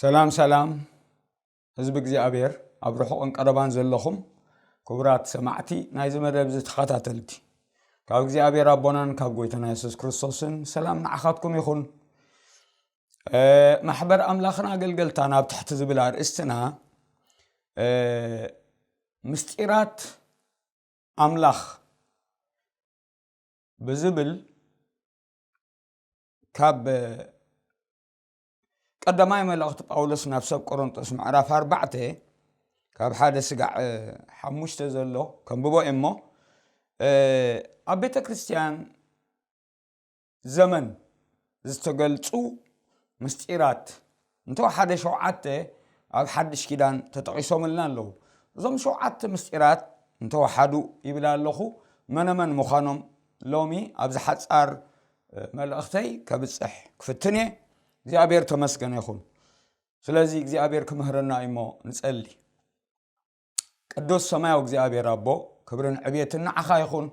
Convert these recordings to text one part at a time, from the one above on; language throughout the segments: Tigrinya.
ሰላም ሰላም፣ ህዝቢ እግዚኣብሔር ኣብ ርሑቕን ቀረባን ዘለኹም ክቡራት ሰማዕቲ ናይዚ መደብ እዚ ተኸታተልቲ፣ ካብ እግዚኣብሔር ኣቦናን ካብ ጎይታና የሱስ ክርስቶስን ሰላም ንዓኻትኩም ይኹን። እ፣ ማሕበር ኣምላኽን ኣገልገልታን ኣብ ትሕቲ ዝብል ኣርእስትና፣ እ፣ ምስጢራት ኣምላኽ ብዝብል ካብ ቀዳማይ መልእኽቲ ጳውሎስ ናብ ሰብ ቆሮንጦስ ምዕራፍ ኣርባዕተ ካብ ሓደ ስጋዕ ሓሙሽተ ዘሎ ከንብቦ እየ እሞ፣ እ፣ ኣብ ቤተ ክርስቲያን ዘመን ዝተገልጹ ምስጢራት እንተወሓደ ሸውዓተ ኣብ ሓድሽ ኪዳን ተጠቒሶምልና ኣለዉ። እዞም ሸውዓተ ምስጢራት እንተወሓዱ ይብል ኣለኹ፣ መነመን ምዃኖም ሎሚ ኣብዚ ሓጻር፣ እ፣ መልእኽተይ ከብጽሕ ክፍትን እየ። እግዚኣብሔር ተመስገነ ይኹን። ስለዚ እግዚኣብሔር ክምህረና እዩ እሞ ንጸሊ። ቅዱስ ሰማያዊ እግዚኣብሔር ኣቦ፣ ክብርን ዕብየትን ንዓኻ ይኹን።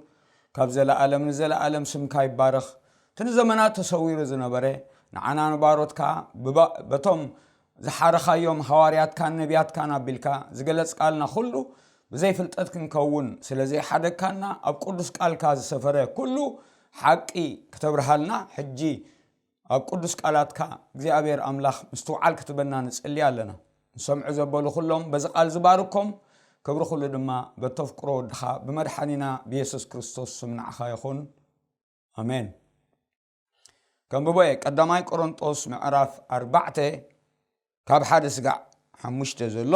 ካብ ዘለኣለም ንዘለኣለም ስምካ ይባረኽ። እቲ ንዘመናት ተሰዊሩ ዝነበረ፣ ንዓና ንባሮትካ ብባ-፣ በቶም ዝሓረኻዮም ሃዋርያትካን ነቢያትካን ኣቢልካ ዝገለጽካልና ኩሉ፣ ብዘይ ፍልጠት ክንከውን ስለ ዘይሓደግካና፣ ኣብ ቅዱስ ቃልካ ዝሰፈረ ኩሉ ሓቂ ክተብርሃልና፣ ሕጂ ኣብ ቅዱስ ቃላትካ እግዚኣብሔር ኣምላኽ ምስትውዓል ክትበና ንጽሊ ኣለና። ንሰምዑ ዘበሉ ኩሎም በዚ ቃል ዝባርኮም፣ ክብሪ ኩሉ ድማ በተፍቅሮ ወድኻ ብመድሓኒና ብየሱስ ክርስቶስ ስም ንዓኻ ይኹን። ኣሜን። ከንብቦ እየ። ቀዳማይ ቆሮንጦስ ምዕራፍ ኣርባዕተ ካብ ሓደ ስጋዕ ሓሙሽተ ዘሎ፣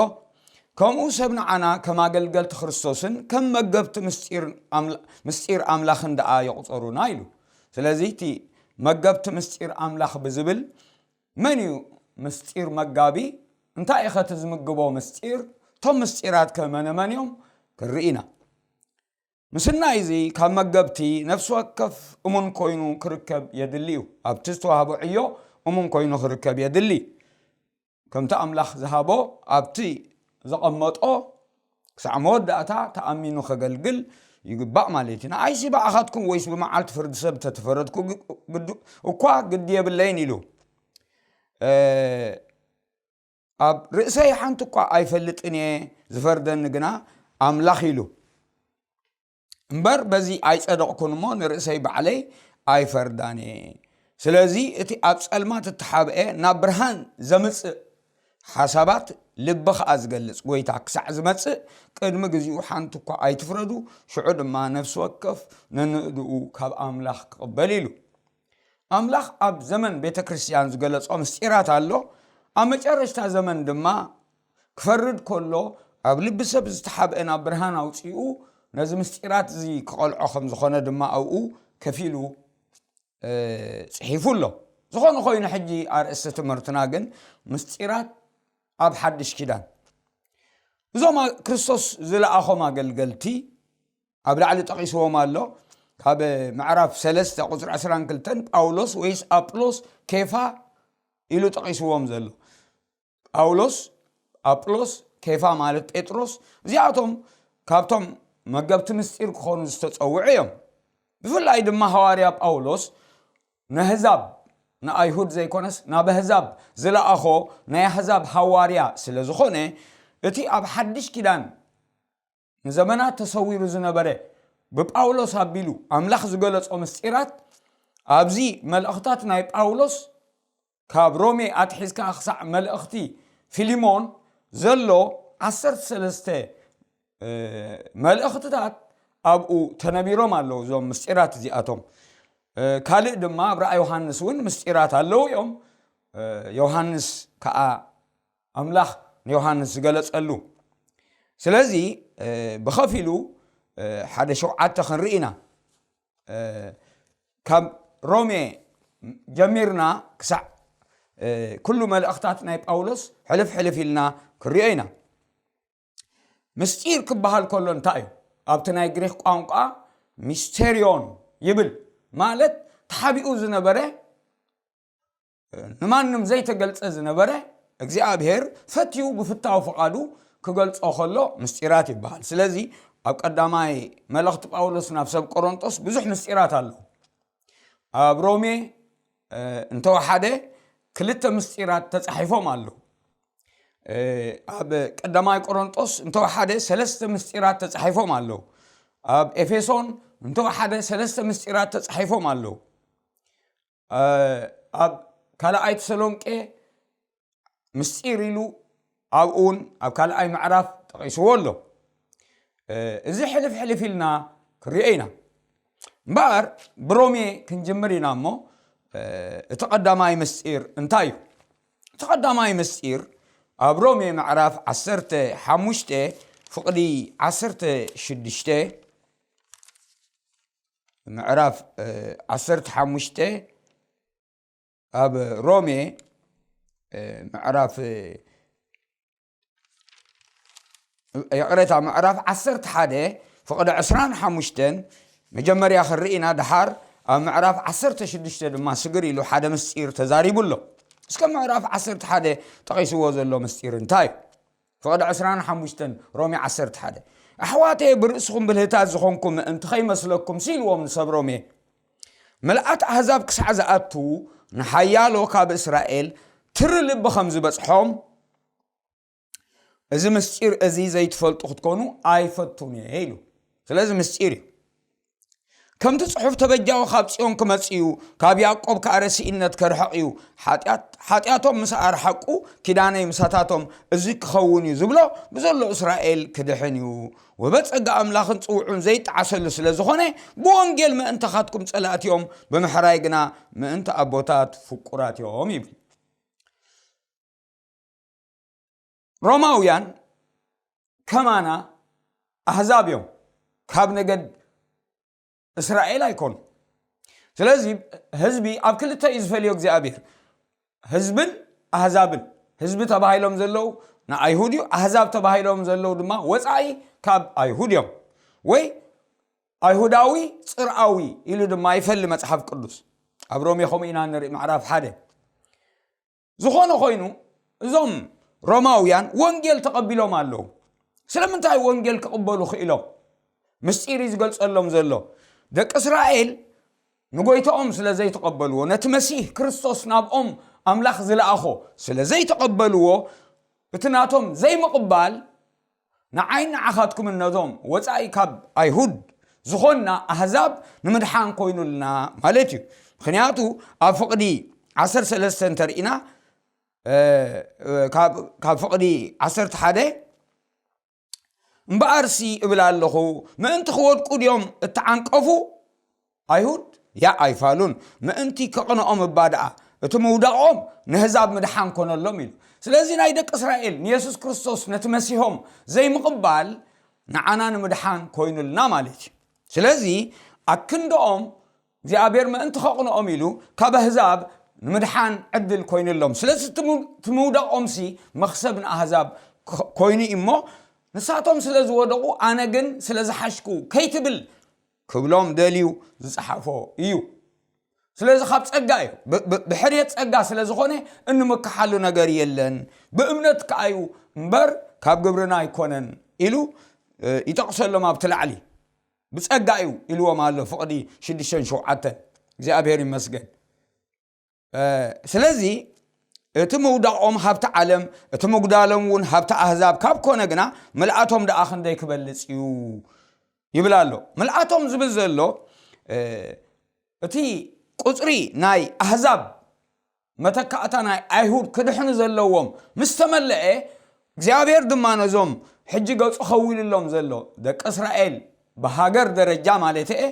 ከምኡ ሰብ ንዓና ከም ኣገልገልቲ ክርስቶስን ከም መገብቲ ምስጢር ኣምላ-፣ ምስጢር ኣምላኽን ደኣ ይቑጸሩና ኢሉ። ስለዚ እቲ መገብቲ ምስጢር ኣምላኽ ብዝብል መን እዩ ምስጢር መጋቢ? እንታይ እዩ ኸቲ ዝምግቦ ምስጢር? እቶም ምስጢራት ከ መነ መን እዮም? ክንርኢ ኢና። ምስናይ እዚ ካብ መገብቲ ነፍሲ ወከፍ እሙን ኮይኑ ክርከብ የድሊ እዩ። ኣብቲ ዝተዋህቦ ዕዮ እሙን ኮይኑ ክርከብ የድሊ። ከምቲ ኣምላኽ ዝሃቦ ኣብቲ ዘቐመጦ ክሳዕ መወዳእታ ተኣሚኑ ከገልግል ይግባእ ማለት እዩ። ንኣይሲ ብኣኻትኩም ወይስ ብመዓልቲ ፍርዲ ሰብ ተተፈረድኩ ግ-፣ ግዱ-፣ እኳ ግዲ የብለይን ኢሉ። እ፣ ኣብ ርእሰይ ሓንቲ እኳ ኣይፈልጥን እየ፣ ዝፈርደኒ ግና ኣምላኽ ኢሉ። እምበር በዚ ኣይጸደቕኩን እሞ ንርእሰይ ባዕለይ ኣይፈርዳን እየ። ስለዚ እቲ ኣብ ጸልማት እተሓብአ ናብ ብርሃን ዘምጽእ ሓሳባት ልቢ ኸኣ ዝገልጽ ጐይታ ክሳዕ ዝመጽእ ቅድሚ ግዜኡ ሓንቲ እኳ ኣይትፍረዱ፣ ሽዑ ድማ ነፍሲ ወከፍ ነንእድኡ ካብ ኣምላኽ ክቕበል ኢሉ። ኣምላኽ ኣብ ዘመን ቤተ ክርስቲያን ዝገለጾ ምስጢራት ኣሎ። ኣብ መጨረሽታ ዘመን ድማ ክፈርድ ከሎ ኣብ ልቢ ሰብ ዝተሓብአ ናብ ብርሃን ኣውጺኡ ነዚ ምስጢራት እዚ ክቐልዖ ከም ዝኾነ ድማ ኣብኡ ከፊሉ፣ እ፣ ጽሒፉ ኣሎ። ዝኾነ ኮይኑ ሕጂ ኣርእስቲ ትምህርትና ግን ምስጢራት ኣብ ሓድሽ ኪዳን። እዞም ኣ-፣ ክርስቶስ ዝለኣኾም ኣገልገልቲ ኣብ ላዕሊ ጠቒስዎም ኣሎ። ካብ ምዕራፍ ሰለስተ ቁጽሪ ዕስራን ክልተን ጳውሎስ ወይስ ኣጵሎስ ኬፋ ኢሉ ጠቒስዎም ዘሎ። ጳውሎስ፣ ኣጵሎስ፣ ኬፋ ማለት ጴጥሮስ፣ እዚኣቶም ካብቶም መገብቲ ምስጢር ክኾኑ ዝተጸውዑ እዮም። ብፍላይ ድማ ሃዋርያ ጳውሎስ ነህዛብ፣ ንኣይሁድ ዘይኮነስ ናብ ኣህዛብ ዝለኣኾ ናይ ኣህዛብ ሃዋርያ ስለ ዝኾነ፣ እቲ ኣብ ሓድሽ ኪዳን ንዘመናት ተሰዊሩ ዝነበረ ብጳውሎስ ኣቢሉ ኣምላኽ ዝገለጾ ምስጢራት ኣብዚ መልእኽታት ናይ ጳውሎስ ካብ ሮሜ ኣትሒዝካ ክሳዕ መልእኽቲ ፊልሞን ዘሎ ዓሰርተ ሰለስተ፣ እ፣ መልእኽትታት ኣብኡ ተነቢሮም ኣለዉ። እዞም ምስጢራት እዚኣቶም፣ እ፣ ካልእ ድማ ኣብ ራእይ ዮሃንስ እውን ምስጢራት ኣለዉ እዮም። እ፣ ዮሃንስ ከኣ ኣምላኽ ንዮሃንስ ዝገለጸሉ። ስለዚ፣ እ፣ ብኸፊሉ፣ እ፣ ሓደ ሸውዓተ ክንርኢ ኢና። እ፣ ካብ ሮሜ ጀሚርና ክሳዕ፣ እ፣ ኩሉ መልእኽታት ናይ ጳውሎስ ሕልፍ ሕልፍ ኢልና ክንሪኦ ኢና። ምስጢር ክበሃል ከሎ እንታይ እዩ? ኣብቲ ናይ ግሪኽ ቋንቋ ሚስቴርዮን ይብል፣ ማለት ተሓቢኡ ዝነበረ፣ ንማንም ዘይተገልጸ ዝነበረ፣ እግዚኣብሔር ፈትዩ ብፍታው ፍቓዱ ክገልጾ ከሎ ምስጢራት ይበሃል። ስለዚ ኣብ ቀዳማይ መልእኽቲ ጳውሎስ ናብ ሰብ ቆሮንጦስ ብዙሕ ምስጢራት ኣሎ። ኣብ ሮሜ፣ እ፣ እንተወሓደ ክልተ ምስጢራት ተጻሒፎም ኣለዉ። ኣብ ቀዳማይ ቆሮንጦስ እንተወሓደ ሰለስተ ምስጢራት ተጻሒፎም ኣለዉ። ኣብ ኤፌሶን እንተወሓደ ሰለስተ ምስጢራት ተጻሒፎም ኣለዉ። ኣብ ካልኣይ ተሰሎንቄ ምስጢር ኢሉ ኣብኡ እውን ኣብ ካልኣይ ምዕራፍ ጠቒስዎ ኣሎ። እዚ ሕልፍ ሕልፍ ኢልና ክንሪኦ ኢና። እምበኣር ብሮሜ ክንጅምር ኢና እሞ፣ እቲ ቀዳማይ ምስጢር እንታይ እዩ? እቲ ቀዳማይ ምስጢር ኣብ ሮሜ ምዕራፍ ዓሰርተ ሓሙሽተ ፍቕዲ ዓሰርተ ሽዱሽተ፣ ምዕራፍ ዓሰርተ ሓሙሽተ ኣብ ሮሜ ምዕራፍ፣ ይቕሬታ፣ ምዕራፍ ዓሰርተ ሓደ ፍቕዲ ዕስራን ሓሙሽተን መጀመርያ ክንርኢ ኢና። ደሓር ኣብ ምዕራፍ ዓሰርተ ሽዱሽተ ድማ ስግር ኢሉ ሓደ ምስጢር ተዛሪቡ ኣሎ። እስከ ምዕራፍ ዓሰርተ ሓደ ጠቒስዎ ዘሎ ምስጢር እንታይ እዩ? ፍቕዲ ዕስራን ሓሙሽተን ሮሜ ዓሰርተ ሓደ፣ ኣሕዋተየ፣ ብርእስኹም ብልህታት ዝኾንኩም ምእንቲ ኸይመስለኩም ኢልዎም ንሰብ ሮሜ። ምልኣት ኣህዛብ ክሳዕ ዝኣቱ ንሓያሎ ካብ እስራኤል ትሪ ልቢ ከም ዝበጽሖም፣ እዚ ምስጢር እዚ ዘይትፈልጡ ክትኮኑ ኣይፈቱን እየ ኢሉ። ስለዚ ምስጢር እዩ። ከምቲ ጽሑፍ፣ "ተበጃዊ ካብ ጽዮን ክመጽእ እዩ፣ ካብ ያዕቆብ ከኣ ረሲእነት ከርሕቕ እዩ፣ ሓጢኣት-፣ ሓጢኣቶም ምስ ኣርሓቁ፣ ኪዳነይ ምሳታቶም እዚ ክኸውን እዩ" ዝብሎ፣ ብዘሎ እስራኤል ክድሕን እዩ። ወበጸጋ ኣምላኽን ጽውዑን ዘይጠዓሰሉ ስለ ዝኾነ፣ ብወንጌል ምእንታኻትኩም ጸላእቲኦም፣ ብምሕራይ ግና ምእንቲ ኣቦታት ፍቁራት እዮም ይብል። ሮማውያን ከማና ኣህዛብ እዮም፣ ካብ ነገድ እስራኤል ኣይኮኑ። ስለዚ ህዝቢ ኣብ ክልተ እዩ ዝፈልዮ እግዚኣብሔር፣ ህዝብን ኣህዛብን። ህዝቢ ተባሂሎም ዘለዉ ንኣይሁድ እዩ፣ ኣህዛብ ተባሂሎም ዘለዉ ድማ ወፃኢ ካብ ኣይሁድ እዮም። ወይ ኣይሁዳዊ ፅርኣዊ ኢሉ ድማ ይፈሊ መፅሓፍ ቅዱስ። ኣብ ሮሜ ከምኡ ኢና ንርኢ፣ ምዕራፍ ሓደ። ዝኾነ ኮይኑ፣ እዞም ሮማውያን ወንጌል ተቐቢሎም ኣለዉ። ስለምንታይ ወንጌል ክቕበሉ ክኢሎም? ምስጢር እዩ ዝገልጸሎም ዘሎ። ደቂ እስራኤል ንጎይታኦም ስለ ዘይተቐበልዎ፣ ነቲ መሲህ ክርስቶስ ናብኦም ኣምላኽ ዝለኣኾ ስለ ዘይተቐበልዎ፣ እቲ ናቶም ዘይምቕባል ንዓይን ንዓኻትኩምን ነዞም ወጻኢ ካብ ኣይሁድ ዝኾንና ኣህዛብ ንምድሓን ኮይኑልና ማለት እዩ። ምኽንያቱ ኣብ ፍቕዲ ዓሰርተ ሰለስተ እንተርኢና፣ እ፣ እ፣ ካብ፣ ካብ ፍቕዲ ዓሰርተ ሓደ፣ "እምበኣርሲ እብል ኣለኹ፣ ምእንቲ ክወድቁ ድዮም እተዓንቀፉ? ኣይሁድ ያ ኣይፋሉን፣ ምእንቲ ከቕንኦም እባ ደኣ፣ እቲ ምውዳቖም ንህዛብ ምድሓን ኮነሎም" ኢሉ። ስለዚ ናይ ደቂ እስራኤል ንየሱስ ክርስቶስ ነቲ መሲሆም ዘይምቕባል ንዓና ንምድሓን ኮይኑልና ማለት እዩ። ስለዚ ኣክንድኦም እግዚኣብሔር ምእንቲ ከቕንኦም ኢሉ ካብ ኣህዛብ ንምድሓን ዕድል ኮይኑሎም። ስለዚ እቲ ምው-፣ እቲ ምውዳቖምሲ መኽሰብ ንኣህዛብ ኮ-፣ ኮይኑ እዩ እሞ፣ ንሳቶም ስለ ዝወደቑ ኣነ ግን ስለ ዝሓሽኩ ከይትብል ክብሎም ደልዩ ዝጸሓፎ እዩ። ስለዚ ካብ ጸጋ እዩ። ብ-፣ ብ-፣ ብሕርየት ጸጋ ስለ ዝኾነ እንምክሓሉ ነገር የለን። ብእምነት ከኣ እዩ እምበር ካብ ግብርና ኣይኮነን ኢሉ፣ እ፣ ይጠቕሰሎም ኣብቲ ላዕሊ። ብጸጋ እዩ ኢልዎም ኣሎ ፍቕዲ ሽዱሽተን ሸውዓተን። እግዚኣብሔር ይመስገን። እ፣ ስለዚ እቲ ምውዳቖም ሃብቲ ዓለም፣ እቲ ምጉዳሎም እውን ሃብቲ ኣህዛብ ካብ ኮነ ግና፣ ምልኣቶም ደኣ ክንደይ ክበልጽ እዩ ይብል ኣሎ። ምልኣቶም ዝብል ዘሎ፣ እ፣ እቲ ቁጽሪ ናይ ኣህዛብ መተካእታ ናይ ኣይሁድ ክድሕኑ ዘለዎም ምስ ተመለአ፣ እግዚኣብሔር ድማ ነዞም ሕጂ ገጹ ከዊልሎም ዘሎ ደቂ እስራኤል ብሃገር ደረጃ ማለት እየ፣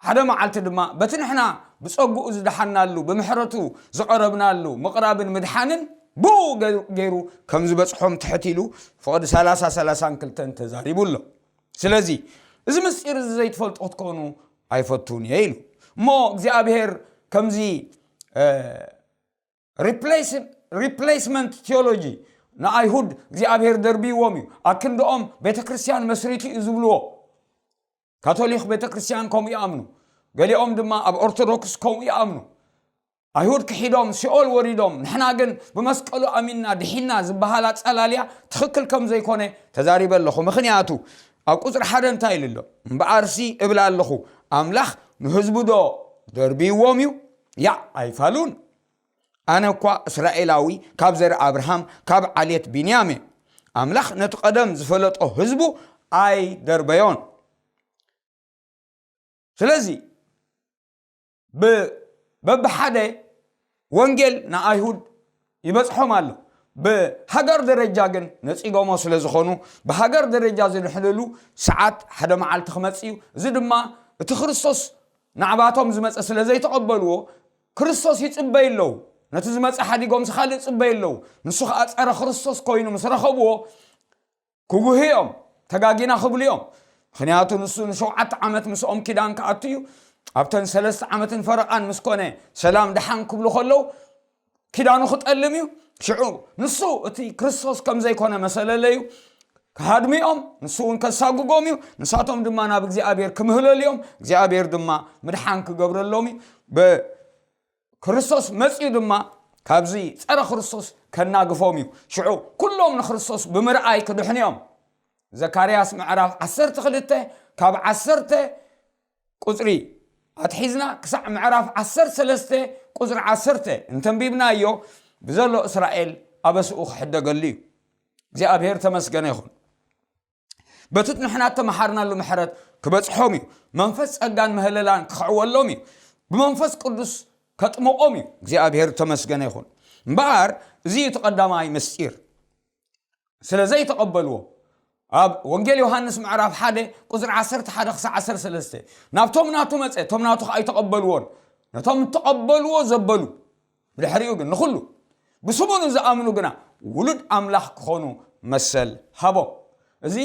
ሓደ መዓልቲ ድማ በቲ ንሕና ብጸግኡ ዝደሓናሉ፣ ብምሕረቱ ዝቐረብናሉ ምቕራብን ምድሓንን ብኡ ገ-፣ ገይሩ ከም ዝበጽሖም ትሕት ኢሉ ፍቕዲ ሰላሳ፣ ሰላሳን ክልተን ተዛሪቡ ኣሎ። ስለዚ እዚ ምስጢር እዚ ዘይትፈልጡ ክትኮኑ ኣይፈቱን እየ ኢሉ። እሞ እግዚኣብሔር ከምዚ፣ እ፣ ሪፕሌስ-፣ ሪፕሌስመንት ቲዮሎጂ ንኣይሁድ እግዚኣብሔር ደርብይዎም እዩ። ኣክንድኦም ቤተ ክርስቲያን መስሪቱ እዩ ዝብልዎ። ካቶሊክ ቤተ ክርስቲያን ከምኡ ይኣምኑ። ገሊኦም ድማ ኣብ ኦርቶዶክስ ከምኡ ይኣምኑ። ኣይሁድ ክሒዶም ሲኦል ወሪዶም፣ ንሕና ግን ብመስቀሉ ኣሚንና ድሒና ዝበሃል ኣጸላልያ ትኽክል ከም ዘይኮነ ተዛሪበ ኣለኹ። ምኽንያቱ ኣብ ቁጽሪ ሓደ እንታይ ኢሉ ኣሎ? "እምበኣርሲ እብል ኣለኹ፣ ኣምላኽ ንህዝቡ ዶ ደርብይዎም እዩ? ያዕ ኣይፋሉን። ኣነ እኳ እስራኤላዊ፣ ካብ ዘር ኣብርሃም፣ ካብ ዓሌት ቢንያም እየ። ኣምላኽ ነቲ ቀደም ዝፈለጦ ህዝቡ ኣይደርበዮን። ስለዚ ብ- በብሓደ ወንጌል ንኣይሁድ ይበጽሖም ኣሎ። ብሃገር ደረጃ ግን ነጺጎሞ ስለ ዝኾኑ፣ ብሃገር ደረጃ ዝድሕንሉ ሰዓት ሓደ መዓልቲ ክመጽእ እዩ። እዚ ድማ እቲ ክርስቶስ ናዕባቶም ዝመጸ ስለ ዘይተቐበልዎ፣ ክርስቶስ ይጽበዩ ኣለዉ። ነቲ ዝመጸ ሓዲጎም ካልእ ይጽበዩ ኣለዉ። ንሱ ኸኣ ጸረ ክርስቶስ ኮይኑ ምስ ረኸብዎ፣ ክጉህዮም፣ ተጋጊና ክብሉ እዮም። ምኽንያቱ ንሱ ንሸውዓተ ዓመት ምስኦም ኪዳን ክኣቱ እዩ። ኣብተን ሰለስተ ዓመትን ፈረቓን ምስ ኮነ፣ ሰላም ደሓን ክብሉ ከለዉ፣ ኪዳኑ ክጠልም እዩ። ሽዑ ንሱ እቲ ክርስቶስ ከም ዘይኮነ መሰለለዩ ክሃድሙ እዮም። ንሱ እውን ከሳጉጎም እዩ። ንሳቶም ድማ ናብ እግዚኣብሔር ክምህለሉ እዮም። እግዚኣብሔር ድማ ምድሓን ክገብረሎም እዩ። ብ- ክርስቶስ መጺኡ ድማ ካብዚ ጸረ ክርስቶስ ከናግፎም እዩ። ሽዑ ኩሎም ንክርስቶስ ብምርኣይ ክድሕኑ እዮም። ዘካርያስ ምዕራፍ ዓሰርተ ክልተ ካብ ዓሰርተ ቁጽሪ ኣትሒዝና ክሳዕ ምዕራፍ ዓሰርተ ሰለስተ ቁጽሪ ዓሰርተ እንተንቢብናዮ፣ ብዘሎ እስራኤል ኣበስኡ ክሕደገሉ እዩ። እግዚኣብሔር ተመስገነ ይኹን። በቲ ንሕና እተመሃርናሉ ምሕረት ክበጽሖም እዩ። መንፈስ ጸጋን ምህለላን ክኽዕወሎም እዩ። ብመንፈስ ቅዱስ ከጥምቖም እዩ። እግዚኣብሔር ተመስገነ ይኹን። እምበኣር እዚ እዩ እቲ ቀዳማይ ምስጢር። ስለ ዘይተቐበልዎ፣ ኣብ ወንጌል ዮሃንስ ምዕራፍ ሓደ ቁጽሪ ዓሰርተ ሓደ ክሳዕ ዓሰርተ ሰለስተ፣ ናብቶም ናቱ መጸ፣ እቶም ናቱ ከኣ ኣይተቐበልዎን። ነቶም እተቐበልዎ ዘበሉ፣ ብድሕሪኡ ግን ንኹሉ ብስሙ ንዝኣምኑ ግና ውሉድ ኣምላኽ ክኾኑ መሰል ሃቦም። እዚ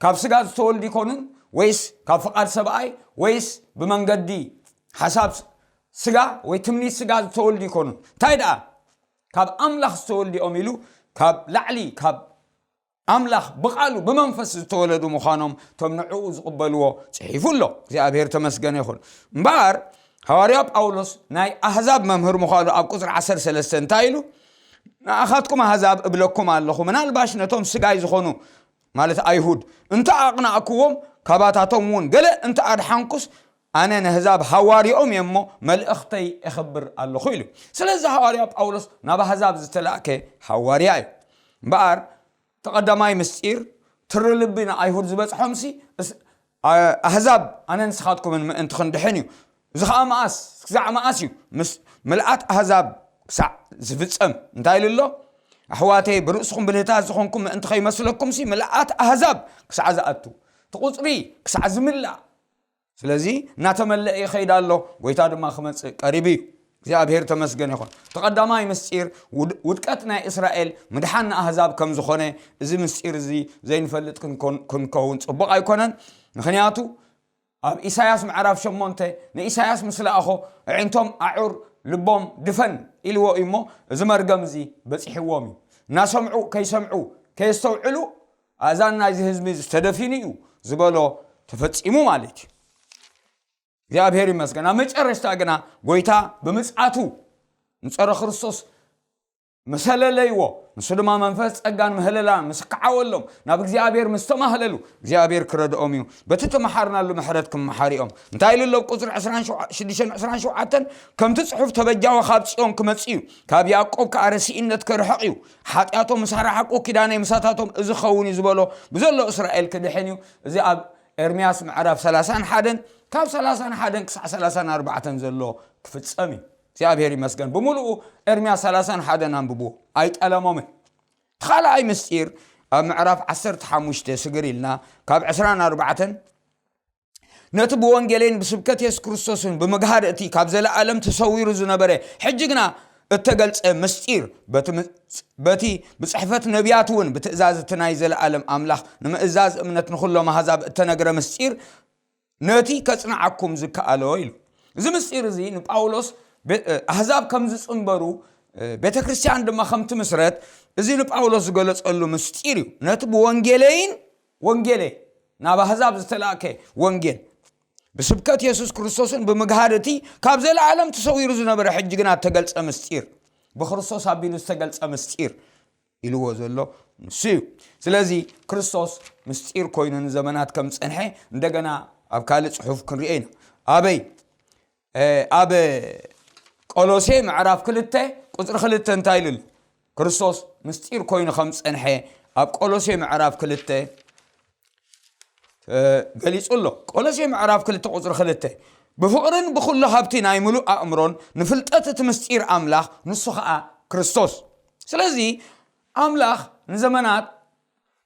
ካብ ስጋ ዝተወልዱ ይኮኑን፣ ወይስ ካብ ፍቓድ ሰብኣይ፣ ወይስ ብመንገዲ ሓሳብ ስጋ ወይ ትምኒት ስጋ ዝተወልዱ ይኮኑን። እንታይ ደኣ? ካብ ኣምላኽ ዝተወልዱ እዮም ኢሉ፣ ካብ ላዕሊ፣ ካብ ኣምላኽ ብቓሉ ብመንፈስ ዝተወለዱ ምዃኖም፣ እቶም ንዕኡ ዝቕበልዎ ጽሒፉ ኣሎ። እግዚኣብሔር ተመስገነ ይኹን። እምበኣር፣ ሃዋርያ ጳውሎስ ናይ ኣህዛብ መምህር ምዃኑ ኣብ ቁጽሪ ዓሰርተ ሰለስተ እንታይ ኢሉ? ንኣኻትኩም ኣህዛብ እብለኩም ኣለኹ፣ ምናልባሽ ነቶም ስጋይ ዝኾኑ፣ ማለት ኣይሁድ፣ እንተ ኣቕናእክዎም፣ ካባታቶም እውን ገለ እንተ ኣድሓንኩስ፣ ኣነ ነህዛብ ሃዋርያኦም እየ እሞ፣ መልእኽተይ እኽብር ኣለኹ ኢሉ። ስለዚ ሃዋርያ ጳውሎስ ናብ ኣህዛብ ዝተላእከ ሃዋርያ እዩ። እምበኣር፣ እቲ ቀዳማይ ምስጢር፣ ትሪ ልቢ ንኣይሁድ ዝበጽሖምሲ፣ እስ-፣ ኣ-፣ ኣህዛብ ኣነን ንስኻትኩምን ምእንቲ ክንድሕን እዩ። እዚ ኸኣ መኣስ፣ ክሳዕ መኣስ እዩ? ምስ ምልኣት ኣህዛብ ክሳዕ ዝፍጸም። እንታይ ኢሉ ኣሎ? ኣሕዋተይ፣ ብርእስኹም ብልህታት ዝኾንኩም ምእንቲ ኸይመስለኩምሲ፣ ምልኣት ኣህዛብ ክሳዕ ዝኣቱ፣ እቲ ቁጽሪ ክሳዕ ዝምላእ። ስለዚ እናተመለአ ይኸይድ ኣሎ፣ ጎይታ ድማ ክመጽእ ቀሪቡ እዩ። እግዚኣብሔር ተመስገን ይኹን። እቲ ቀዳማይ ምስጢር ውድ-፣ ውድቀት ናይ እስራኤል ምድሓን ንኣህዛብ ከም ዝኾነ፣ እዚ ምስጢር እዚ ዘይንፈልጥ ክንኮን-፣ ክንከውን ጽቡቕ ኣይኮነን። ምኽንያቱ ኣብ ኢሳያስ ምዕራፍ ሸሞንተ ንኢሳያስ ምስ ለኣኾ፣ ኣዒንቶም ኣዑር ልቦም ድፈን ኢልዎ እዩ እሞ፣ እዚ መርገም እዚ በጺሕዎም እዩ። እናሰምዑ ከይሰምዑ፣ ከየስተውዕሉ፣ ኣእዛን ናይዚ ህዝቢ እዚ ተደፊኑ እዩ ዝበሎ ተፈጺሙ ማለት እዩ። እግዚኣብሔር ይመስገን። ኣብ መጨረሽታ ግና ጎይታ ብምጽኣቱ ንጸረ ክርስቶስ ምስ ኣለለይዎ፣ ንሱ ድማ መንፈስ ጸጋን ምህለላን ምስ ከዓወሎም፣ ናብ እግዚኣብሔር ምስ ተማህለሉ፣ እግዚኣብሔር ክረድኦም እዩ። በቲ ተመሓርናሉ ምሕረት ክመሓር እዮም። እንታይ ኢሉ ኣሎ? ቁጽሪ ዕስራን ሸውዓተን፣ ከምቲ ጽሑፍ፣ "ተበጃዊ ካብ ጽዮን ክመጽእ እዩ፣ ካብ ያዕቆብ ከኣ ረሲእነት ክርሕቕ እዩ። ሓጢኣቶም ምስ ኣርሓቑ፣ ኪዳነይ ምሳታቶም እዚ ክኸውን እዩ" ዝበሎ ብዘሎ እስራኤል ክድሕን እዩ። እዚ ኣብ ኤርምያስ ምዕራፍ ሰላሳን ሓደን፣ ካብ ሰላሳን ሓደን ክሳዕ ሰላሳን ኣርባዕተን ዘሎ ክፍጸም እዩ። እግዚኣብሔር ይመስገን። ብምሉኡ ኤርምያስ ሰላሳን ሓደን ኣንብቡ፣ ኣይጠለሞምን። እቲ ካልኣይ ምስጢር ኣብ ምዕራፍ ዓሰርተ ሓሙሽተ ስግር ኢልና፣ ካብ ዕስራን ኣርባዕተን፣ "ነቲ ብወንጌለይን ብስብከት የሱስ ክርስቶስን ብምግሃድ እቲ ካብ ዘለኣለም ተሰዊሩ ዝነበረ፣ ሕጂ ግና እተገልጸ ምስጢር፣ በቲ ም-፣ በቲ ብጽሕፈት ነቢያት እውን ብትእዛዝ እቲ ናይ ዘለኣለም ኣምላኽ ንምእዛዝ እምነት ንኹሎም ኣህዛብ እተነግረ ምስጢር፣ ነቲ ከጽንዓኩም ዝከኣሎ" ኢሉ። እዚ ምስጢር እዚ ንጳውሎስ ቤ-፣ ኣህዛብ ከም ዝጽንበሩ፣ ቤተ ክርስቲያን ድማ ከም ትምስረት፣ እዚ ንጳውሎስ ዝገለጸሉ ምስጢር እዩ። ነቲ ብወንጌለይን፣ ወንጌለ፣ ናብ ኣህዛብ ዝተላእከ ወንጌል፣ ብስብከት የሱስ ክርስቶስን ብምግሃድ እቲ ካብ ዘለኣለም ተሰዊሩ ዝነበረ፣ ሕጂ ግና እተገልጸ ምስጢር፣ ብክርስቶስ ኣቢሉ ዝተገልጸ ምስጢር ኢልዎ ዘሎ ንሱ እዩ። ስለዚ ክርስቶስ ምስጢር ኮይኑ ንዘመናት ከም ዝጸንሐ እንደገና ኣብ ካልእ ጽሑፍ ክንሪኦ ኢና። ኣበይ? እ፣ ኣብ፣ ቆሎሴ ምዕራፍ ክልተ ቁፅሪ ክልተ እንታይ ኢሉ ኣሎ? ክርስቶስ ምስጢር ኮይኑ ከም ዝፀንሐ ኣብ ቆሎሴ ምዕራፍ ክልተ ገሊጹ ኣሎ። ቆሎሴ ምዕራፍ ክልተ ቁጽሪ ክልተ፣ ብፍቕርን ብኹሉ ሃብቲ ናይ ምሉእ ኣእምሮን ንፍልጠት እቲ ምስጢር ኣምላኽ፣ ንሱ ኸኣ ክርስቶስ። ስለዚ ኣምላኽ ንዘመናት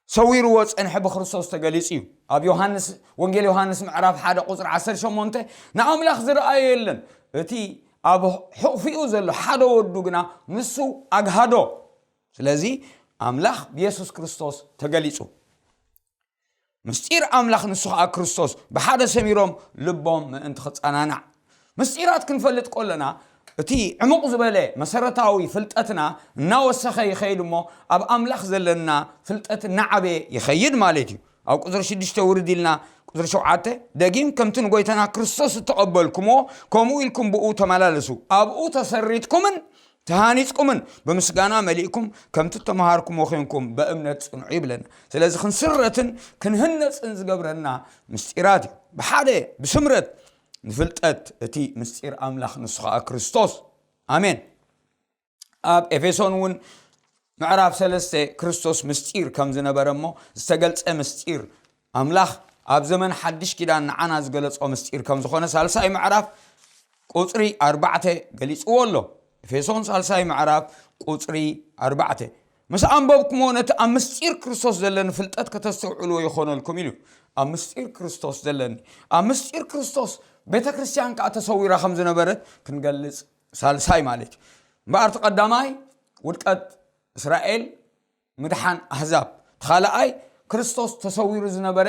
ሰዊርዎ ጸንሐ ብክርስቶስ ተገሊጹ እዩ። ኣብ ዮሃንስ፣ ወንጌል ዮሃንስ ምዕራፍ ሓደ ቁጽሪ ዓሰርተ ሸሞንተ፣ ንኣምላኽ ዝረኣዮ የለን፣ እቲ ኣብ ሕቕፊኡ ዘሎ ሓደ ወዱ ግና ንሱ ኣግሃዶ። ስለዚ ኣምላኽ ብየሱስ ክርስቶስ ተገሊጹ። ምስጢር ኣምላኽ ንሱ ኸኣ ክርስቶስ ብሓደ ሰሚሮም ልቦም ምእንቲ ክጸናናዕ። ምስጢራት ክንፈልጥ ከለና እቲ ዕሙቕ ዝበለ መሰረታዊ ፍልጠትና እናወሰኸ ይኸይድ እሞ ኣብ ኣምላኽ ዘለና ፍልጠት እናዓበየ ይኸይድ ማለት እዩ። ኣብ ቁፅሪ ሽዱሽተ ውርድ ኢልና ቁፅሪ ሸውዓተ፣ ደጊም ከምቲ ንጎይታና ክርስቶስ እተቐበልኩምዎ ከምኡ ኢልኩም ብኡ ተመላለሱ፣ ኣብኡ ተሰሪትኩምን ተሃኒጽኩምን ብምስጋና መሊእኩም ከምቲ እተመሃርኩምዎ ኮንኩም በእምነት ጽንዑ ይብለና። ስለዚ ክንስረትን ክንህነጽን ዝገብረና ምስጢራት እዩ። ብሓደ ብስምረት ንፍልጠት እቲ ምስጢር ኣምላኽ ንሱ ኸኣ ክርስቶስ። ኣሜን። ኣብ ኤፌሶን እውን ምዕራፍ ሰለስተ ክርስቶስ ምስጢር ከም ዝነበረ እሞ ዝተገልጸ ምስጢር ኣምላኽ ኣብ ዘመን ሓድሽ ኪዳን ንዓና ዝገለጾ ምስጢር ከም ዝኾነ ሳልሳይ ምዕራፍ ቁጽሪ ኣርባዕተ ገሊጽዎ ኣሎ። ኤፌሶን ሳልሳይ ምዕራፍ ቁጽሪ ኣርባዕተ፣ ምስ ኣንበብኩምዎ ነቲ ኣብ ምስጢር ክርስቶስ ዘለኒ ፍልጠት ከተስተውዕልዎ ይኾነልኩም ኢሉ። ኣብ ምስጢር ክርስቶስ ዘለኒ፣ ኣብ ምስጢር ክርስቶስ ቤተ ክርስቲያን ከኣ ተሰዊራ ከም ዝነበረት ክንገልጽ ሳልሳይ ማለት እዩ። እምበኣር እቲ ቀዳማይ ውድቀት እስራኤል፣ ምድሓን ኣህዛብ፣ እቲ ካልኣይ ክርስቶስ ተሰዊሩ ዝነበረ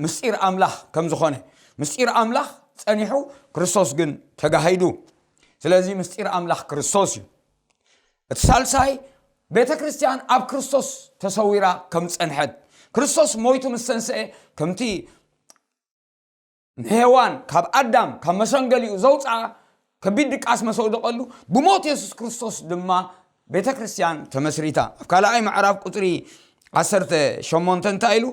ምስጢር ኣምላኽ ከም ዝኾነ፣ ምስጢር ኣምላኽ ጸኒሑ ክርስቶስ ግን ተጋሂዱ። ስለዚ ምስጢር ኣምላኽ ክርስቶስ እዩ። እቲ ሳልሳይ ቤተ ክርስቲያን ኣብ ክርስቶስ ተሰዊራ ከም ዝጸንሐት፣ ክርስቶስ ሞይቱ ምስ ተንስአ ከምቲ ንሄዋን ካብ ኣዳም ካብ መሰንገሊኡ ዘውፅኣ ከቢድ ድቃስ መሰውደቐሉ ብሞት የሱስ ክርስቶስ ድማ ቤተ ክርስቲያን ተመስሪታ። ኣብ ካልኣይ ምዕራፍ ቁፅሪ ዓሰርተ ሸሞንተ እንታይ ኢሉ?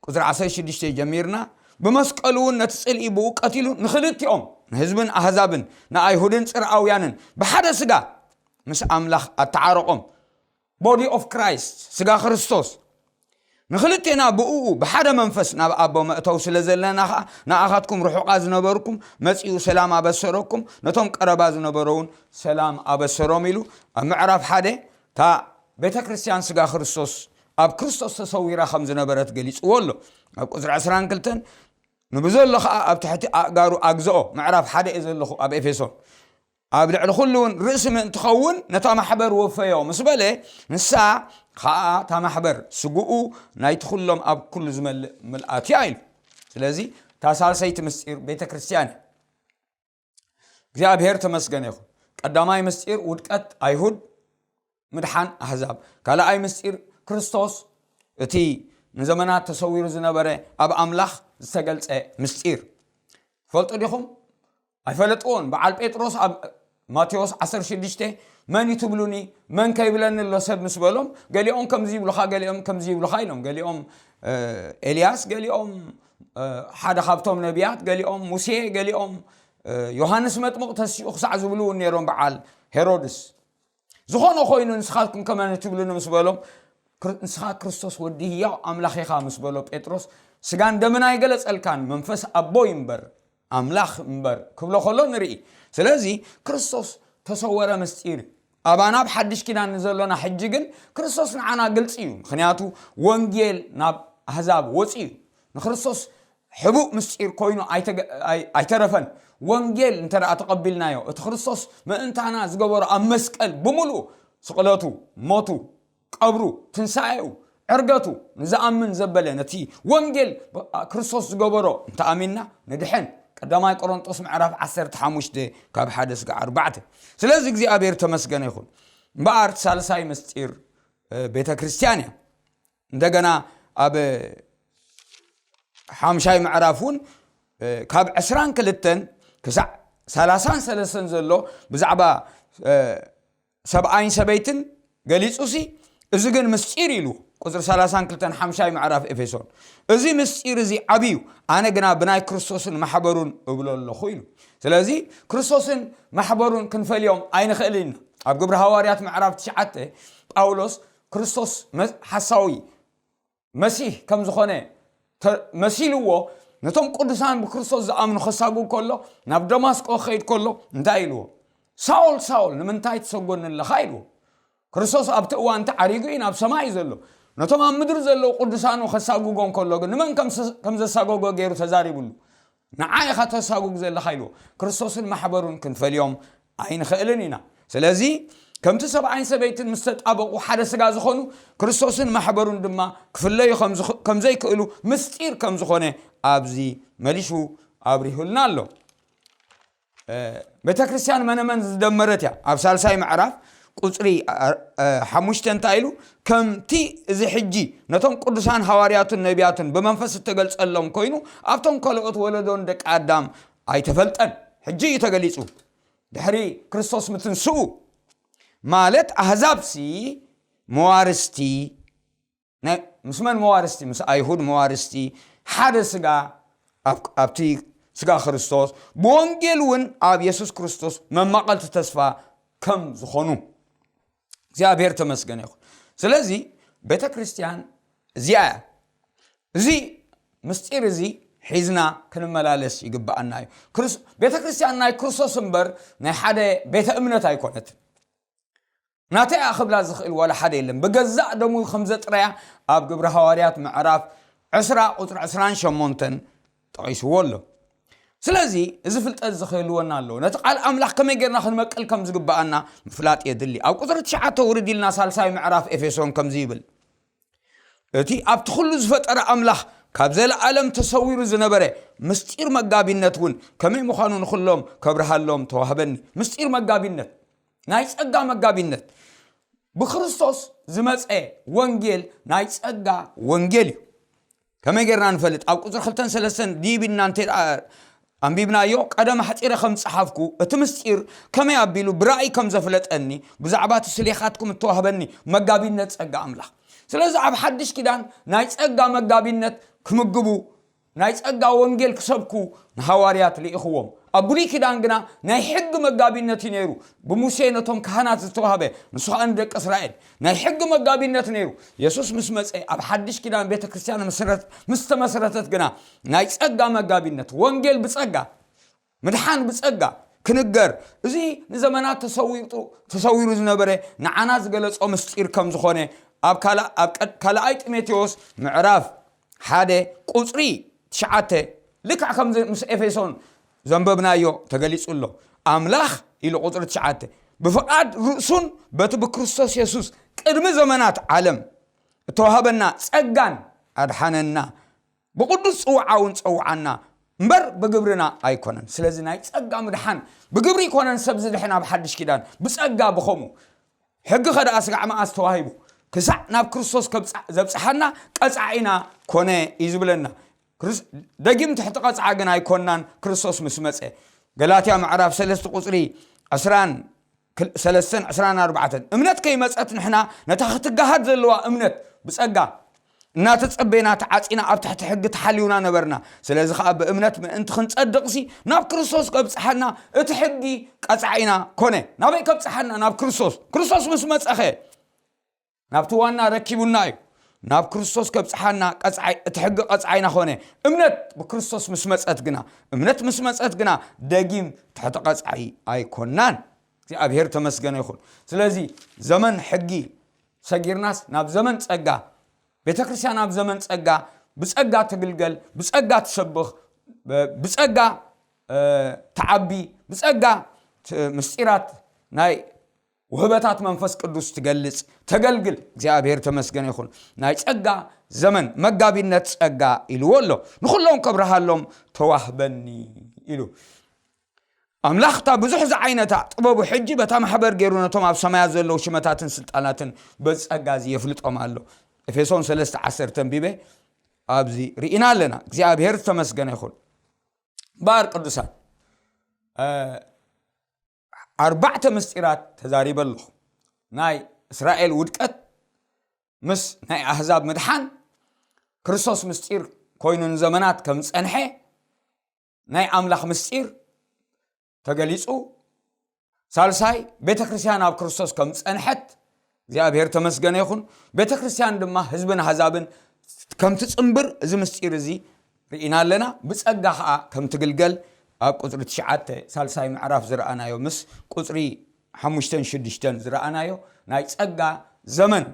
ቁፅሪ ዓሰርተ ሽዱሽተ ጀሚርና፣ ብመስቀሉ እውን ነቲ ፅልኢ ብኡ ቀቲሉ ንክልቲኦም ንህዝብን ኣህዛብን ንኣይሁድን ፅርኣውያንን ብሓደ ስጋ ምስ ኣምላኽ ኣተዓረቖም። ቦዲ ኦፍ ክራይስት፣ ስጋ ክርስቶስ። ንክልቴና ብእኡ ብሓደ መንፈስ ናብ ኣቦ መእተው ስለ ዘለና ኸዓ ንኣኻትኩም ርሑቓ ዝነበርኩም መጺኡ ሰላም ኣበሰረኩም፣ ነቶም ቀረባ ዝነበረውን ሰላም ኣበሰሮም ኢሉ ኣብ ምዕራፍ ሓደ እታ ቤተ ክርስቲያን ስጋ ክርስቶስ ኣብ ክርስቶስ ተሰዊራ ከም ዝነበረት ገሊጽዎ ኣሎ። ኣብ ቁፅሪ ዕስራን ክልተን ንብዘሎ ኸዓ ኣብ ትሕቲ ኣእጋሩ ኣግዝኦ። ምዕራፍ ሓደ እየ ዘለኹ ኣብ ኤፌሶን። ኣብ ልዕሊ ኩሉ እውን ርእሲ ምእንቲ ኸውን ነታ ማሕበር ወፈዮ ምስ በለ፣ ንሳ ኸዓ እታ ማሕበር ስግኡ ናይቲ ኩሎም ኣብ ኩሉ ዝመልእ ምልኣት እያ ኢሉ። ስለዚ እታ ሳልሰይቲ ምስጢር ቤተ ክርስቲያን እያ። እግዚኣብሔር ተመስገነ ይኹን። ቀዳማይ ምስጢር ውድቀት ኣይሁድ፣ ምድሓን ኣህዛብ። ካልኣይ ምስጢር ክርስቶስ፣ እቲ ንዘመናት ተሰዊሩ ዝነበረ ኣብ ኣምላኽ ዝተገልጸ ምስጢር። ትፈልጡ ዲኹም? ኣይፈለጥዎን። በዓል ጴጥሮስ ኣብ ማቴዎስ ዓሰርተ ሽዱሽተ፣ "መን እዩ ትብሉኒ? መን ከይብለኒ ኣሎ ሰብ?" ምስ በሎም፣ ገሊኦም ከምዚ ይብሉኻ፣ ገሊኦም ከምዚ ይብሉኻ ኢሎም። ገሊኦም፣ እ፣ ኤልያስ፣ ገሊኦም፣ እ፣ ሓደ ካብቶም ነቢያት፣ ገሊኦም ሙሴ፣ ገሊኦም፣ እ፣ ዮሃንስ መጥምቕ ተሲኡ ክሳዕ ዝብሉ እውን ነይሮም በዓል ሄሮድስ። ዝኾነ ኮይኑ ንስኻትኩም ከመን ትብሉኒ ምስ በሎም፣ ክር-፣ ንስኻ ክርስቶስ ወዲ ህያው ኣምላኽ ኢኻ ምስ በሎ ጴጥሮስ፣ ስጋን ደምን ኣይገለጸልካን፣ መንፈስ ኣቦይ እምበር፣ ኣምላኽ እምበር ክብሎ ከሎ ንርኢ። ስለዚ ክርስቶስ ተሰወረ ምስጢር እዩ። ኣባና ኣብ ሓድሽ ኪዳን ንዘሎና ሕጂ ግን ክርስቶስ ንዓና ግልጺ እዩ። ምኽንያቱ ወንጌል ናብ ኣህዛብ ወጺኡ እዩ። ንክርስቶስ ሕቡእ ምስጢር ኮይኑ ኣይተገ-፣ ኣይ-፣ ኣይተረፈን። ወንጌል እንተ ደኣ ተቐቢልናዮ፣ እቲ ክርስቶስ ምእንታና ዝገበሮ ኣብ መስቀል ብምሉኡ ስቕለቱ፣ ሞቱ፣ ቀብሩ፣ ትንሳኤኡ፣ ዕርገቱ ንዝኣምን ዘበለ ነቲ ወንጌል ብ-፣ ክርስቶስ ዝገበሮ እንተ ኣሚንና ንድሕን። ቀዳማይ ቆሮንጦስ ምዕራፍ ዓሰርተ ሓሙሽተ ካብ ሓደ እስከ ኣርባዕተ። ስለዚ እግዚኣብሔር ተመስገነ ይኹን። እምበኣር ሳልሳይ ምስጢር፣ እ፣ ቤተ ክርስቲያን እያ። እንደገና ኣብ ሓምሻይ ምዕራፍ እውን፣ እ፣ ካብ ዕስራን ክልተን ክሳዕ ሰላሳን ሰለስተን ዘሎ ብዛዕባ፣ እ፣ ሰብኣይን ሰበይትን ገሊጹሲ፣ እዚ ግን ምስጢር ኢሉ። ቁፅሪ ሰላሳን ክልተን ሓምሻይ ምዕራፍ ኤፌሶን። እዚ ምስጢር እዚ ዓብዩ፣ ኣነ ግና ብናይ ክርስቶስን ማሕበሩን እብሎ ኣለኹ ኢሉ። ስለዚ ክርስቶስን ማሕበሩን ክንፈልዮም ኣይንኽእልን ኢና። ኣብ ግብሪ ሃዋርያት ምዕራፍ ትሽዓተ ጳውሎስ ክርስቶስ መ- ሓሳዊ መሲህ ከም ዝኾነ ተ- መሲልዎ፣ ነቶም ቅዱሳን ብክርስቶስ ዝኣምኑ ከሳጉ ከሎ፣ ናብ ደማስቆ ክኸይድ ከሎ እንታይ ኢልዎ? ሳውል ሳውል ንምንታይ ትሰጎኒ ኣለኻ ኢልዎ። ክርስቶስ ኣብቲ እዋን እቲ ዓሪጉ እዩ፣ ናብ ሰማይ እዩ ዘሎ። ነቶም ኣብ ምድሪ ዘለዉ ቅዱሳኑ ከሳጉጎም ከሎ ግን ንመን ከም ዘሳጎጎ ገይሩ ተዛሪብሉ። ንዓ ኢኻ ተሳጉግ ዘለኻ ኢልዎ። ክርስቶስን ማሕበሩን ክንፈልዮም ኣይንኽእልን ኢና። ስለዚ ከምቲ ሰብኣይን ሰበይትን ምስ ተጣበቑ ሓደ ስጋ ዝኾኑ፣ ክርስቶስን ማሕበሩን ድማ ክፍለዩ ከም ዘይክእሉ ምስጢር ከም ዝኾነ ኣብዚ መሊሹ ኣብሪሁልና ኣሎ። ቤተ ክርስቲያን መነመን ዝደመረት እያ። ኣብ ሳልሳይ ምዕራፍ ቁፅሪ ሓሙሽተ እንታይ ኢሉ? ከምቲ እዚ ሕጂ ነቶም ቅዱሳን ሃዋርያቱን ነቢያቱን ብመንፈስ እተገልጸሎም ኮይኑ፣ ኣብቶም ካልኦት ወለዶን ደቂ ኣዳም ኣይተፈልጠን። ሕጂ እዩ ተገሊጹ። ድሕሪ ክርስቶስ ምትንስኡ ማለት ኣህዛብሲ መዋርስቲ ምስ መን መዋርስቲ? ምስ ኣይሁድ መዋርስቲ ሓደ ስጋ ኣብቲ ስጋ ክርስቶስ፣ ብወንጌል እውን ኣብ የሱስ ክርስቶስ መማቐልቲ ተስፋ ከም ዝኾኑ እግዚኣብሔር ተመስገነ ይኹን። ስለዚ ቤተ ክርስቲያን እዚኣ እያ። እዚ ምስጢር እዚ ሒዝና ክንመላለስ ይግብኣና እዩ። ቤተ ክርስቲያን ናይ ክርስቶስ እምበር ናይ ሓደ ቤተ እምነት ኣይኮነትን። ናተይ እያ ክብላ ዝኽእል ዋላ ሓደ የለን። ብገዛእ ደሙ ከም ዘጥረያ ኣብ ግብሪ ሃዋርያት ምዕራፍ ዕስራ ቁፅሪ ዕስራን ሸሞንተን ጠቒስዎ ኣሎ። ስለዚ እዚ ፍልጠት እዚ ክህልወና ኣለዎ። ነቲ ቃል ኣምላኽ ከመይ ጌርና ክንመቅል ከም ዝግብኣና ምፍላጥ የድሊ። ኣብ ቁፅሪ ትሽዓተ ውርድ ኢልና ሳልሳይ ምዕራፍ ኤፌሶን ከምዚ ይብል፣ እቲ ኣብቲ ኩሉ ዝፈጠረ ኣምላኽ ካብ ዘለኣለም ተሰዊሩ ዝነበረ ምስጢር መጋቢነት እውን ከመይ ምዃኑ ንኹሎም ከብርሃሎም ተዋህበኒ። ምስጢር መጋቢነት፣ ናይ ጸጋ መጋቢነት ብክርስቶስ ዝመጸ ወንጌል ናይ ጸጋ ወንጌል እዩ። ከመይ ጌርና ንፈልጥ? ኣብ ቁፅሪ ክልተን ሰለስተን ዲብና እንተ ደኣ ኣንቢብናዮ፣ ቀደም ኣሕፂረ ከም ዝፀሓፍኩ እቲ ምስጢር ከመይ ኣቢሉ ብራእይ ከም ዘፍለጠኒ ብዛዕባ እቲ ስሌኻትኩም እተዋህበኒ መጋቢነት ጸጋ ኣምላኽ። ስለዚ ኣብ ሓድሽ ኪዳን ናይ ጸጋ መጋቢነት ክምግቡ ናይ ጸጋ ወንጌል ክሰብኩ ንሃዋርያት ልኢኽዎም። ኣብ ብሉይ ኪዳን ግና ናይ ሕጊ መጋቢነት እዩ ነይሩ። ብሙሴ ነቶም ካህናት ዝተዋህበ፣ ንሱ ኸኣ ንደቂ እስራኤል ናይ ሕጊ መጋቢነት ነይሩ። የሱስ ምስ መጸ ኣብ ሓድሽ ኪዳን ቤተ ክርስቲያን ምስ ተመስረተት ግና ናይ ጸጋ መጋቢነት፣ ወንጌል ብጸጋ፣ ምድሓን ብጸጋ ክንገር፣ እዚ ንዘመናት ተሰዊሩ ዝነበረ ንዓና ዝገለጾ ምስጢር ከም ዝኾነ ኣብ ካልኣይ ጢሞቴዎስ ምዕራፍ ሓደ ቁፅሪ ትሽዓተ ልክዕ ከምዚ ምስ ኤፌሶን ዘንበብናዮ ተገሊጹ ኣሎ። ኣምላኽ ኢሉ ቁፅሪ ትሽዓተ ብፍቓድ ርእሱን በቲ ብክርስቶስ የሱስ ቅድሚ ዘመናት ዓለም እተዋህበና ጸጋን ኣድሓነና። ብቕዱስ ጽውዓ እውን ጸውዓና እምበር ብግብርና ኣይኮነን። ስለዚ ናይ ጸጋ ምድሓን ብግብሪ ኣይኮነን። ሰብ ዝድሕን ኣብ ሓድሽ ኪዳን ብጸጋ ብኸሙ ሕጊ ኸደኣ ስጋዕ መኣስ ተዋሂቡ ክሳዕ ናብ ክርስቶስ ዘብጽሓና ቀጻዒና ኮነ እዩ ዝብለና። ደጊም ትሕቲ ቀጽዓ ግን ኣይኮንናን። ክርስቶስ ምስ መጸ ገላትያ ምዕራፍ ሰለስተ ቁጽሪ ዕስራን ሰለስተን ዕስራን ኣርባዕተን እምነት ከይመጸት ንሕና ነታ ክትገሃድ ዘለዋ እምነት ብጸጋ እናተጸበና ተዓጺና ኣብ ትሕቲ ሕጊ ተሓልዩና ነበርና። ስለዚ ኸኣ ብእምነት ምእንቲ ክንጸድቕሲ ናብ ክርስቶስ ከብጽሓና እቲ ሕጊ ቀጻዒና ኮነ። ናበይ ከብጽሓና? ናብ ክርስቶስ። ክርስቶስ ምስ መጸኸ ናብቲ ዋና ረኪቡና እዩ። ናብ ክርስቶስ ከብጽሓና ቀጻዒ፣ እቲ ሕጊ ቀጻዒና ኾነ። እምነት ብክርስቶስ ምስ መጸት ግና፣ እምነት ምስ መጸት ግና ደጊም ትሕቲ ቀጻዒ ኣይኮናን። እግዚኣብሔር ተመስገነ ይኹን። ስለዚ ዘመን ሕጊ ሰጊርናስ ናብ ዘመን ጸጋ፣ ቤተ ክርስቲያን ኣብ ዘመን ጸጋ ብጸጋ ትግልገል፣ ብጸጋ ትሰብኽ፣ ብጸጋ ትዓቢ፣ ብጸጋ ምስጢራት ናይ ውህበታት መንፈስ ቅዱስ ትገልጽ፣ ተገልግል። እግዚኣብሔር ተመስገነ ይኹን። ናይ ጸጋ ዘመን መጋቢነት ጸጋ ኢልዎ ኣሎ። ንኹሎም ከብርሃሎም ተዋህበኒ ኢሉ። ኣምላኽ እታ ብዙሕ ዝዓይነታ ጥበቡ ሕጂ በታ ማሕበር ገይሩ ነቶም ኣብ ሰማያት ዘለዉ ሽመታትን ስልጣናትን በዚ ጸጋ እዚ የፍልጦም ኣሎ። ኤፌሶን ሰለስተ ዓሰርተ ኣንቢበ ኣብዚ ርኢና ኣለና። እግዚኣብሔር ዝተመስገነ ይኹን። እምበኣር ቅዱሳን፣ ኣርባዕተ ምስጢራት ተዛሪበ ኣለኹ። ናይ እስራኤል ውድቀት፣ ምስ ናይ ኣህዛብ ምድሓን ክርስቶስ ምስጢር ኮይኑ ንዘመናት ከም ዝጸንሐ ናይ ኣምላኽ ምስጢር ተገሊጹ። ሳልሳይ፣ ቤተ ክርስቲያን ኣብ ክርስቶስ ከም ዝጸንሐት እግዚኣብሔር ተመስገነ ይኹን። ቤተ ክርስቲያን ድማ ህዝብን ኣህዛብን ከም ትጽንብር እዚ ምስጢር እዚ ርኢና ኣለና። ብጸጋ ኸኣ ከም ትግልገል ኣብ ቁጽሪ ትሽዓተ ሳልሳይ ምዕራፍ ዝረኣናዮ ምስ ቁጽሪ ሓሙሽተን ሽዱሽተን ዝረኣናዮ ናይ ጸጋ ዘመን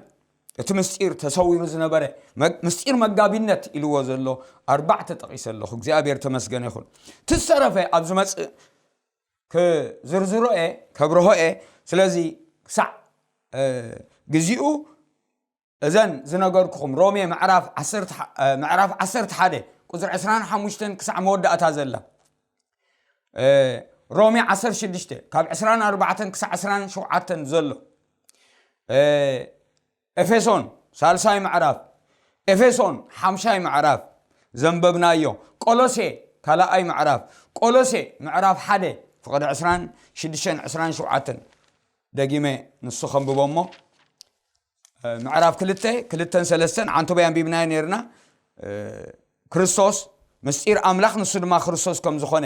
እቲ ምስጢር ተሰዊሩ ዝነበረ መግ- ምስጢር መጋቢነት ኢልዎ ዘሎ ኣርባዕተ ጠቒሰ ኣለኹ። እግዚኣብሔር ተመስገነ ይኹን። እቲ ዝተረፈ ኣብ ዝመጽእ ክዝርዝሮ እየ፣ ከብርሆ እየ። ስለዚ ክሳዕ እ፣ ግዚኡ እዘን ዝነገርኩኹም ሮሜ ምዕራፍ ዓሰርተ እ፣ ምዕራፍ ዓሰርተ ሓደ ቁፅሪ ዕስራን ሓሙሽተን ክሳዕ መወዳእታ ዘላ እ፣ ሮሜ ዓሰርተ ሽዱሽተ ካብ ዕስራን ኣርባዕተን ክሳዕ ዕስራን ሸውዓተን ዘሎ እ፣ ኤፌሶን ሳልሳይ ምዕራፍ፣ ኤፌሶን ሓምሻይ ምዕራፍ ዘንበብናዮ፣ ቆሎሴ ካልኣይ ምዕራፍ፣ ቆሎሴ ምዕራፍ ሓደ ፍቕዲ ዕስራን ሽዱሽተን ዕስራን ሸውዓተን ደጊመ ንሱ ከንብቦ እሞ እ፣ ምዕራፍ ክልተ ክልተን ሰለስተን ዓንተቦይ ኣንቢብናዮ ነርና። እ፣ ክርስቶስ ምስጢር ኣምላኽ ንሱ ድማ ክርስቶስ ከም ዝኾነ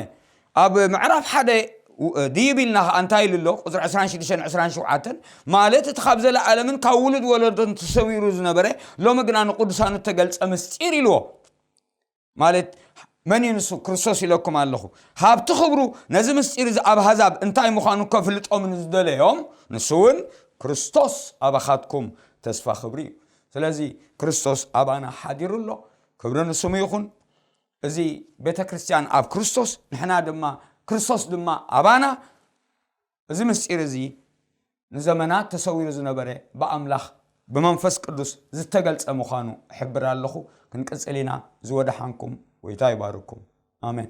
ኣብ ምዕራፍ ሓደ ው- ድይብ ኢልና ኸዓ እንታይ ኢሉ ኣሎ? ቁፅሪ ዕስራን ሽዱሽተን ዕስራን ሸውዓተን ማለት እቲ ካብ ዘለኣለምን ካብ ውሉድ ወለዶን ተሰዊሩ ዝነበረ ሎሚ ግና ንቅዱሳኑ እተገልፀ ምስጢር ኢልዎ። ማለት መን እዩ ንሱ? ክርስቶስ ኢለኩም ኣለኹ። ሃብቲ ክብሩ ነዚ ምስጢር እዚ ኣብ ኣህዛብ እንታይ ምዃኑ ከፍልጦም ንዝደለዮም ንሱ እውን ክርስቶስ ኣባኻትኩም ተስፋ ክብሪ እዩ። ስለዚ ክርስቶስ ኣባና ሓዲሩ ኣሎ። ክብሪ ንስሙ ይኹን። እዚ ቤተ ክርስቲያን ኣብ ክርስቶስ፣ ንሕና ድማ ክርስቶስ ድማ ኣባና። እዚ ምስጢር እዚ ንዘመናት ተሰዊሩ ዝነበረ ብኣምላኽ ብመንፈስ ቅዱስ ዝተገልጸ ምዃኑ እሕብር ኣለኹ። ክንቅጽል ኢና። ዝወደሓንኩም ጎይታ ይባርኩም። ኣሜን።